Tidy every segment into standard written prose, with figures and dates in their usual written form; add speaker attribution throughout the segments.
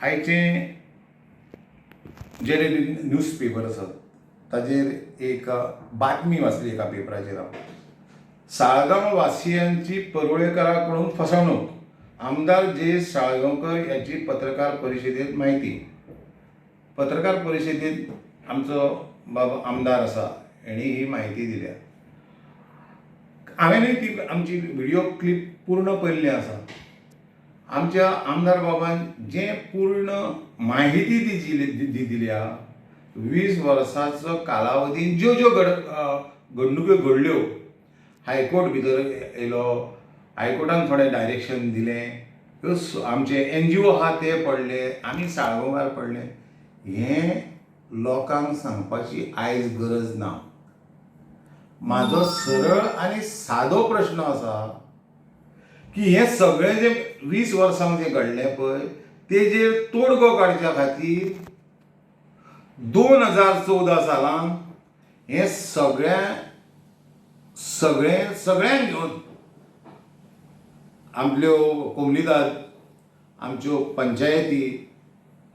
Speaker 1: आयचें जे news paper आसात ताजेर एक बातमी वाचली एका पेपराचेर हांव. साळगांव वासियांची परुळेकरा कडून फसवणूक. आमदार जयेश साळगांवकर याची पत्रकार परिशदेंत म्हायती. पत्रकार परिशदेंत आमचो बाब आमदार आसा हेणी ही म्हायती दिल्या. हांवेनूय ती आमची व्हिडियो क्लिप पूर्ण पळयल्ली आसा. आमच्या आमदार बाबान जें पूर्ण म्हायती ती दिल्या, 20 वर्सांचो कालावधीन ज्यो ज्यो घडणुक्यो घडल्यो, हायकोर्ट भितर येयलो, हायकोर्टान थोडें डायरेक्शन दिलें, ह्यो आमचे एनजीओ आहा ते पडले, आमी साळगांवकार पडले, हें लोकांक सांगपाची आयज गरज ना. म्हाजो सरळ आनी सादो प्रश्न आसा की हें सगळें जें 20 वर्सांक जें घडलें पळय तेजेर तोडगो काडच्या खातीर 2014 सालान हें सगळ्या सगळें सगळ्यांक घेवन आमच्यो कोमुनिदाद, आमच्यो पंचायती,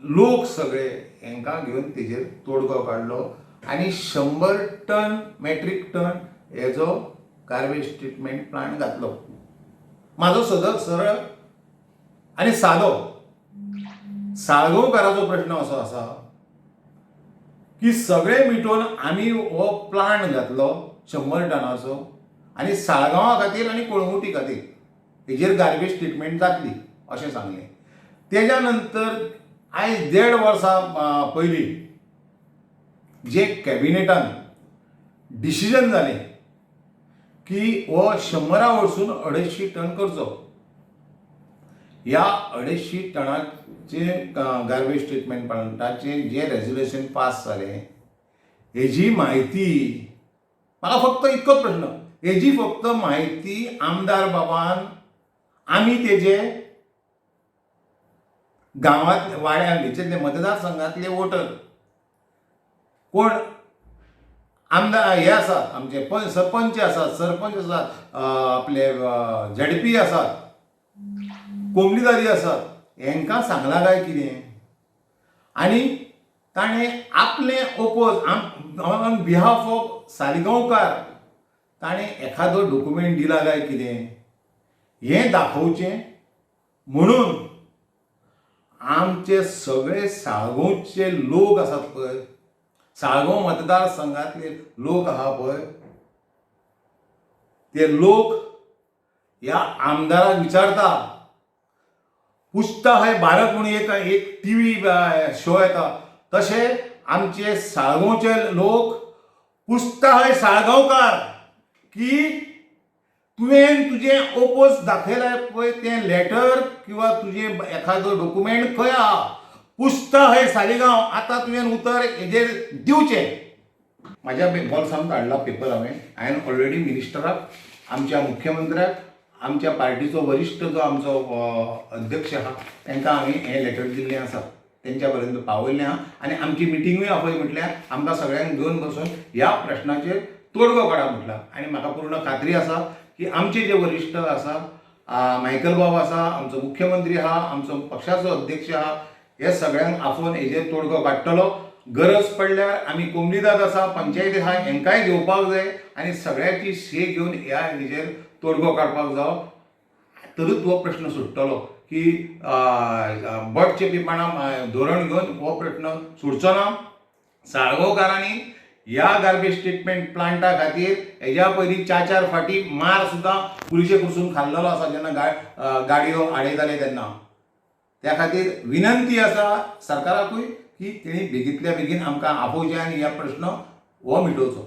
Speaker 1: लोक सगळे हेंकां घेवन तेजेर तोडगो काडलो आनी 100 टन मॅट्रीक टन हेजो गार्बेज ट्रिटमेंट प्लांट घातलो. म्हाजो सदर सरळ आनी सादो साळगांवकाराचो प्रश्न असो आसा की सगळे मिटोवन आमी हो प्लांट घातलो 100 टनाचो आनी साळगांवा खातीर आनी कळंगुटी खातीर हेजेर गार्बेज ट्रिटमेंट जातली अशें सांगलें. तेज्या नंतर आयज 1.5 वर्सां पयलीं जे कॅबिनेटान डिसिजन जालें की हो 100 वरसून 250 टन करचो, ह्या 250 टनाचे गार्बेज ट्रिटमेंट प्लांटाचें जें रेजोल्युशन पास जालें हेजी म्हायती म्हाका फक्त इतकोच प्रश्न, हेजी फक्त म्हायती आमदार बाबान आमी तेजे गांवांतले वाड्या भितरले मतदारसंघांतले वोटर कोण आमदार हे आसात, आमचे सरपंच आसात, सरपंच आसात, आपले झेडपी आसात, कोमलीदारी आसात, हेंकां सांगलां काय कितें? आनी ताणें आपलें oppose on behalf of Salgaonkar ताणें एखादो डॉक्युमेंट दिला काय कितें हें दाखोवचें म्हणून आमचे सगळे साळगांवचे लोक आसात पळय, साळगांव मतदारसंघातले लोक आहा पळय, ते लोक ह्या आमदाराक विचारता, पुछता है भारत म्हणून एक टीव्ही शो येता, तशें आमचे साळगांवचे लोक पुछता है साळगांवकार की तुवें तुजें ओपोज दाखयलाय पळय तें लेटर किंवा तुजें एखादो डॉक्युमेंट खंय आहा, पुछता है सालिगांव, आतां तुवें उतर हेजेर दिवचें. म्हाज्या बोल्सांत हाडला पेपर हांवें, हांवें ऑलरेडी मिनिस्टराक, आमच्या मुख्यमंत्र्याक, आमच्या पार्टीचो वरिश्ठ जो आमचो अध्यक्ष आहा तांकां हांवें हें लेटर दिल्लें आसा, तेंच्या पर्यंत पावयल्लें आहा आनी आमची मिटिंगूय आपय म्हटल्यार आमकां सगळ्यांक घेवन बसून ह्या प्रश्नाचेर तोडगो काडा म्हटलां. आनी म्हाका पूर्ण खात्री आसा की आमचे जे वरिश्ठ आसा, मायकल बाब आसा, आमचो मुख्यमंत्री आहा, आमचो पक्षाचो अध्यक्ष आहा, हे सगळ्यांक आफोवन हेजेर तोडगो काडटलो. गरज पडल्यार आमी कोमलीदाद आसा, पंचायती आहा, हेंकांय घेवपाक जाय आनी सगळ्यांची शे घेवन ह्या हेजेर तोडगो काडपाक जावो, तरूच हो प्रश्न सुट्टलो की बट चेपीपणा धोरण घेवन हो प्रश्न सुटचो ना. साळगांवकारांनी ह्या गार्बेज ट्रिटमेंट प्लांटा खातीर हेज्या पयलीं 4-4 फाटी मार सुद्दां पुलिशे कडसून खाल्लेलो आसा जेन्ना गाडयो आडयताले तेन्ना. त्या खातीर विनंती आसा सरकाराकूय की तेणी बेगींतल्या बेगीन आमकां आपोवचें आनी ह्या प्रश्न हो मिटोवचो.